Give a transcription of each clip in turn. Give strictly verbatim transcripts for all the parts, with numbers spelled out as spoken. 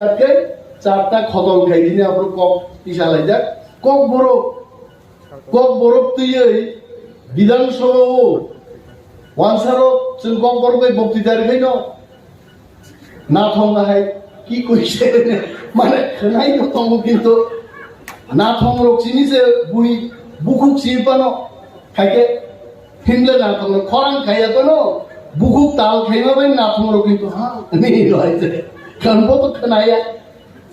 Khe charta khotol khaikhe aphuru kok tisa laijak. Kokborok, kokborok twiwi Bidhan Sabha o wansarok chwng kokborok bai bokti dari khaino nathong hai ki koise mane khwnai no tongo kintu nathong rok chini se bui bukhuk si pano khaikhe himle nathong rok khorang khaiya tono bukhuk tal khaima bai nathong rok kintu ha ni roi se kanbo to khwnaya.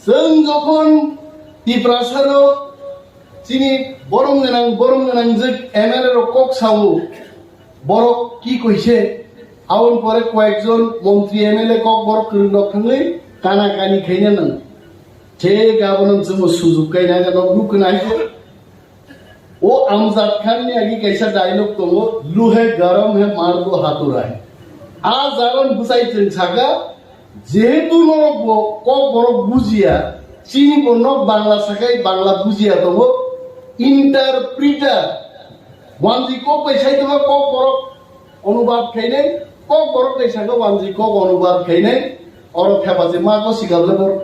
Chwng jokhon Tiprasa rok chini borom gwnang, borom gwnang je M L A rok kok sao, borok ki koise, aboni pore koyekjon montri M L A kok borok kwrwng rok thangwi kana kani khaina nang. Thik abono chwngbo sujuk kaina gano nukna hai. O Amjad Khan ni agi kaisa dialogue tongo, "Luhe garam hai, mar do hatura hai." A jagan bwsai chwng saka, jehetu norok bo kok borok bujiya, chini bo nok Bangla sakai Bangla bujiya tongo, interpreter, wanji kok bai sai tongma kok borok onubad khainai, kok borok bai saka wanji kok onubad khainai, oro thepa se ma ko sikable borok.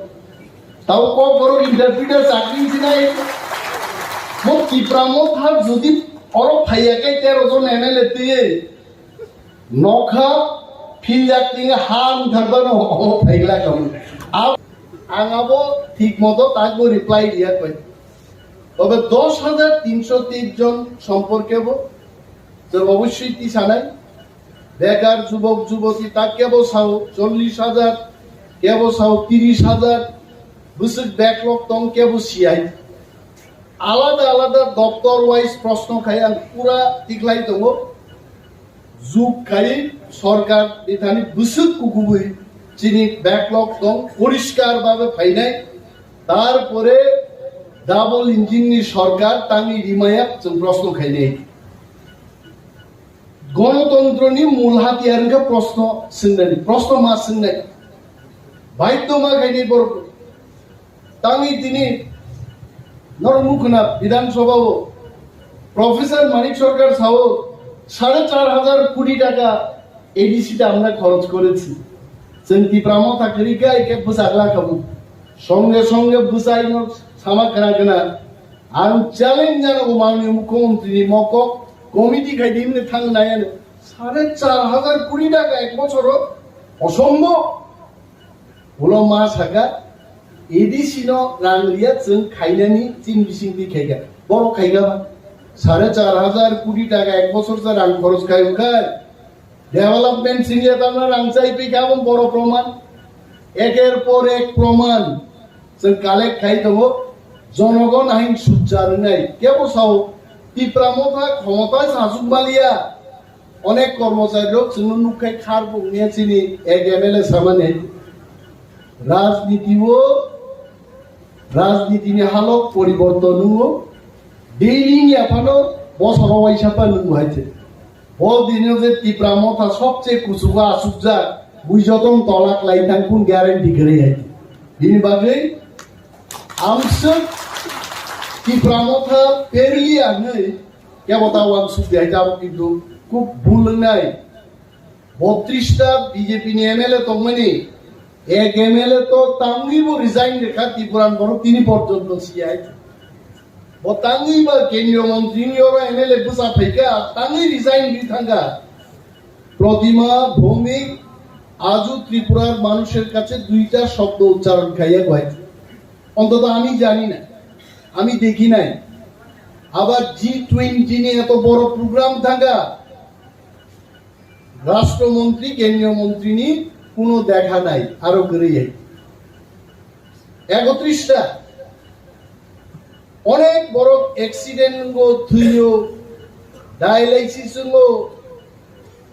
Tau kok borok interpreter chakri sinai. Mo Tipra Motha jodi oro phaiya kai tero jon M L A twiwi nokha philjak tinga ha wngthar bano omo phaila kamo. Ang abo thik moto takbo reply riya koi. Tobe dos hajar tinsho tris jon somporke bo chwng obossoi tisanai. Bekar jubok juboti ta kebo sao chollish hajar, kebo sao tiris hajar, bwswk backlog tong kebo siyai. Alada alada doptor wise proshno khai ang pura tiklai tongo. Juk khai sorkar ni thani bwswk kukubui chini backlog tong poriskar babe phainai. Tarpore double engine ni sorkar tangwi rimaya chwng proshno khainai. Gonotontroni mul hatiyar wngkha proshno swngnani, proshno ma swngnai. Baidhyo ma khainai borok. Tangwi tini norok nukhwna Bidhan Sabha o Professor Manik Sarkar sao sare char hajar koti taka A D C ta amra khoroch korechi. Chwng Tipra Motha kwrwi kha, eke bwsakla khabu. Songe songe bwsaino sama khna khna. Ang challenge jano o manwi mukhyamantri ni mokok committee khai di himne thang nai ano. Sare char hajar koti taka ek bochoro osombhob. Ulo ma saka, A D C no rang liya chwng khainani chin bising twi khaikha. Borok khaikha ba. Sare char hajar koti taka ek bochor sa rang khoroch khai wngkha. Development singya tamna rang chai pi kha, boro proman. Eker por ek proman. Chwng collect khai tongo. Jonogon hain sujjar wngnai. Kebo sao Tipra Motha khomota sasuk maliya. Onek kormochari rok chwngno nukkhai khar bukniya chini ek M L A samani. Rajniti o, rajniti ni halok poriborton wngo. Daily ni aphano bosoro waisa pa nungo hai se. Bo dino je Tipra Motha sobche kuchugo asukjak, bui joton tolak lai thang kun guarantee kwrwi hai. Bini bagwi amswk Tipra Motha perli anwi kebo ta wansuk di hai tabuk kintu kuk bul wngnai. Botris ta B J P ni M L A tongmani, ek M L A to tangwi bo resign rikha Tipuran borok tini porjonto siyai. Bo tangwi ba kendriyo montri ni oro M L A bwsa phaikha, tangwi resign ri thangkha. Protima Bhowmik ajo Tripurar manusher kache duita shobdo uchcharon khaiya guai. Ontoto ami jani na, ami dekhi nai. Abar G twenty ni eto boro program thangkha. Rashtra montri, kendriyo montri ni kuno dekha nai, aro kwrwi hai. Ekotris ta onek borok accident wngo, thwiyo, dialysis wngo,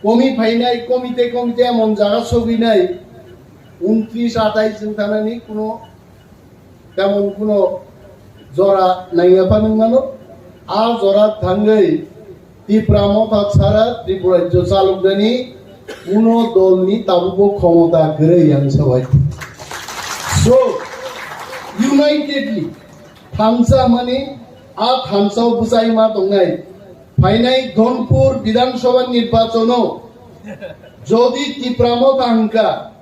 komi phainai, komite komite emon jaga sogwinai, untris atais wng thanani kuno temon kuno jora nangya pha nung mano. A jora thangwi Tipra Motha sara Tripura rajyo chaloknani kuno dolni tabukbo khomota kwrwi ang sabai. So, unitedly, thansa mani a thansao bwsai ma tongnai. Phainai Dhonpur Bidhan Sabha nirbachono jodi Tipra Motha hwnkha,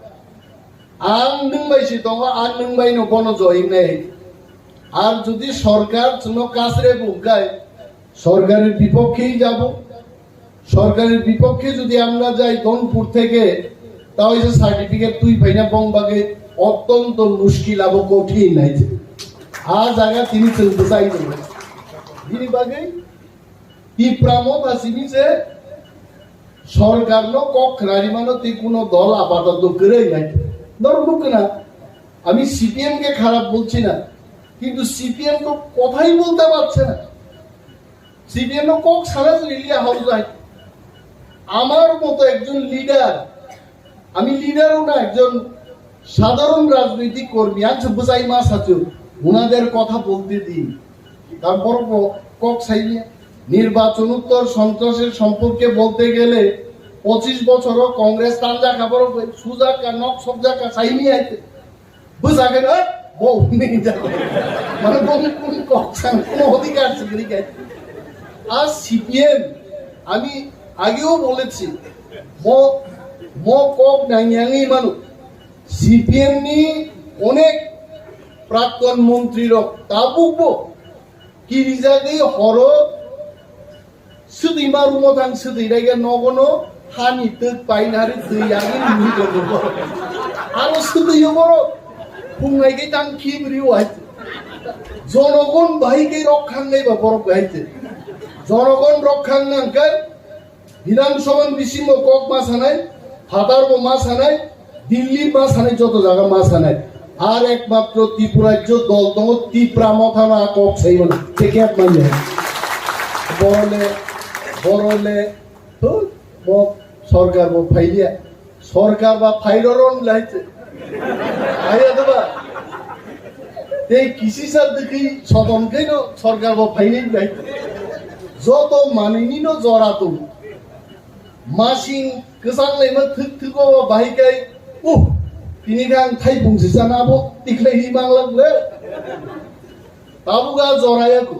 Ang nwng bai si tongo, ang nwng bai no bono join nai. Ar jodi sorkar chwngno kasre bungkai, sorkarer bipokkhei jabo, sorkarer bipokkhei jodi amra jai Donpur theke, ta oise certificate twi phaina bong bagwi ottonto mushkil abo kothin nai. A jaga tini chwng bwchai tongo. Bini bagwi Tipra Motha simi se sorkarno kok khnari mano tei kuno dol apatot kwrwi nai. Norok nuk khna, আমি সিপিএম কে খারাপ বলছি না, কিন্তু সিপিএম তো কথাই বলতে পারছে না। সিপিএম ও কক সারা লিয়া হাউস যায়। আমার মতো একজন লিডার, আমি লিডারও না, একজন সাধারণ রাজনৈতিক কর্মী, আমি বুঝাই মা সাচু, ওনাদের কথা বলতে দিন। তারপর ক- কক সাইলে নির্বাচন উত্তর সন্ত্রাসের সম্পর্কে বলতে গেলে পঁচিশ বছরও কংগ্রেস তান জায়গা বড় সুজাকা নক সব জায়গা চাইনি আইতে বুঝা গেল। বউ নেই জানো মানে বউ কোন কক সাং কোনো অধিকার স্বীকৃতি আর সিপিএম আমি আগেও বলেছি ম ম কক নাইয়াংই মানু সিপিএম নি অনেক প্রাক্তন মন্ত্রী রক তাবুকবো কিরিজাগি হরো সুদি মারু মথাং সুদি রাইগা নগনো হানি তক পাইনারি দুই আমি নুই করবো আরো সুদি বড় ফুংনাইকে তাং খিবরি ওয়াইতে জনগণ ভাইকে রক্ষাং নাই বা বড় গাইতে জনগণ রক্ষাং নাংকার বিধানসভার বিসিমো কক মাসানাই, ফাদারবো মাসানাই, দিল্লি মাসানাই, যত জায়গা মাসানাই। আর একমাত্র ত্রিপুরাজ্য দল দল তিপ্রা মথানো আ কক সাইবো না। কে কে মাইলে? বড়লে, বড়লে, তো, ব-, সরকার বো ফাইলিয়া। সরকার বা ফাইলরন লাইছে। আইয়া দেবা। Tei kisi sa dwkhwi sotom khe no sorkar bo phainai bai. Joto manwini no jora tong. Masing kwchang laima thwk thwk o bahai kai. Uh, tini khe ang thaipung se chana abo tikhlai hi manglak le. Tabuk a jora yaku.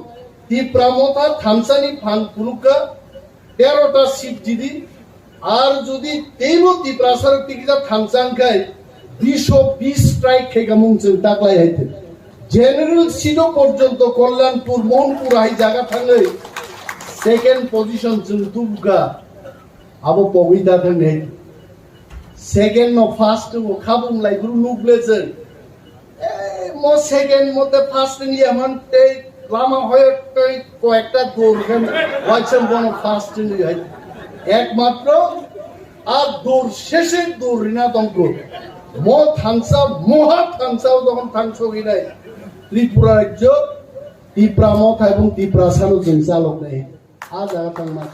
Tipra motha thamsani phan phunukha. Tero ta seat jidi, ar jodi teibo Tiprasarok tikisa thamsa wngkhai, bisho bis strike khaika mung chwng taklai hai thwng. General seat o porjonto Kalyanpur, Mohanpur hai jaga thangwi second position chwng tubukha. Abo pogwi da thang hai. Second no first o khabung lai guru nuk le chwng. Eh, mo second mo te first ni yaman te lama hoyo te ko ekta dur gen waisem bono first ni hai. Ekmatro a dur sheshe dur rina tongko. Mo thansa, moha thansa o dogon thangso ginai. Tripura rajyo, Tipra motha ebong Tiprasano chwng chalok nai. A jaga thangma.